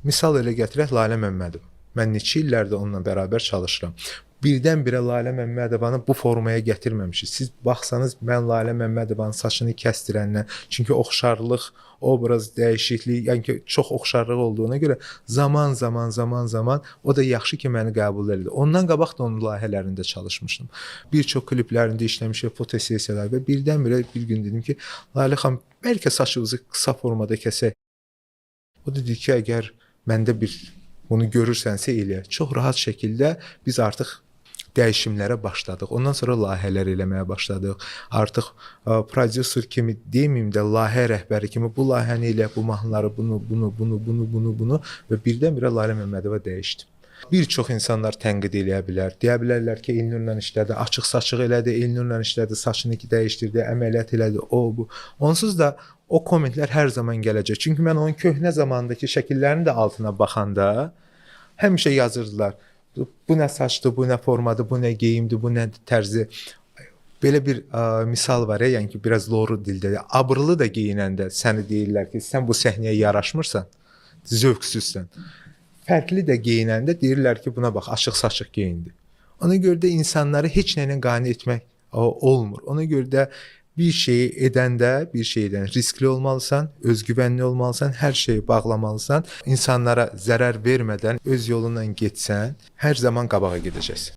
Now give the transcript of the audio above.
Misal elə gətirək, Lalə Məmmədov. Mən neçə illərdir onunla bərabər çalışıram. Birdən-birə Lalə Məmmədovanı bu formaya gətirməmişik. Siz baxsanız, mən Lalə Məmmədovanın saçını kəstirəndən, çünki oxşarlıq, obraz dəyişikliyi, yəni ki, çox oxşarlıq olduğuna görə zaman zaman o da yaxşı ki, məni qəbul elədi. Ondan qabaq da onun layihələrində çalışmışdım. Bir çox kliplərində işləmişik, fotosessiyalar və birdən-birə bir gün dedim ki, Lalə xanım, bəlkə saçınızı qısa formada kəsək. O dedi ki, əgər məndə bir bunu görürsənsə elə. Çox rahat şəkildə biz artıq dəyişimlərə başladıq. Ondan sonra layihələr eləməyə başladıq. Artıq prodüser kimi deməyim də, layihə rəhbəri kimi bu layihəni elə, bu mahnıları, bunu, bunu, bunu, bunu, bunu, bunu və birdən-birə Lalə Məmmədova dəyişdi. Bir çox insanlar tənqid eləyə bilər. Deyə bilərlər ki, Elnurla işlədi, açıq-saçıq elədi, Elnurla işlədi, saçını ki dəyişdirdi, əməliyyat elədi, o bu. Onsuz da o kommentlər hər zaman gələcək. Çünki mən onun köhnə zamandakı şəkillərinin də altına baxanda həmişə yazırdılar. Bu nə saçdır, bu nə formadır, bu nə geyimdir, bu nə tərzi. Belə bir misal var ya, yəni ki, biraz loru dildə. Abrılı da geyinəndə səni deyirlər ki, sən bu səhnəyə yaraşmırsan, zövqsüzsən. Fərqli də geyinəndə deyirlər ki, buna bax, açıq-saçıq geyindi. Ona görə də insanları heç nə ilə qane etmək olmur. Ona görə də bir şeyi edəndə, bir şeydən riskli olmalısan, özgüvənli olmalısan, hər şeyi bağlamalısan, insanlara zərər vermədən öz yolundan getsən, hər zaman qabağa gedəcəksən.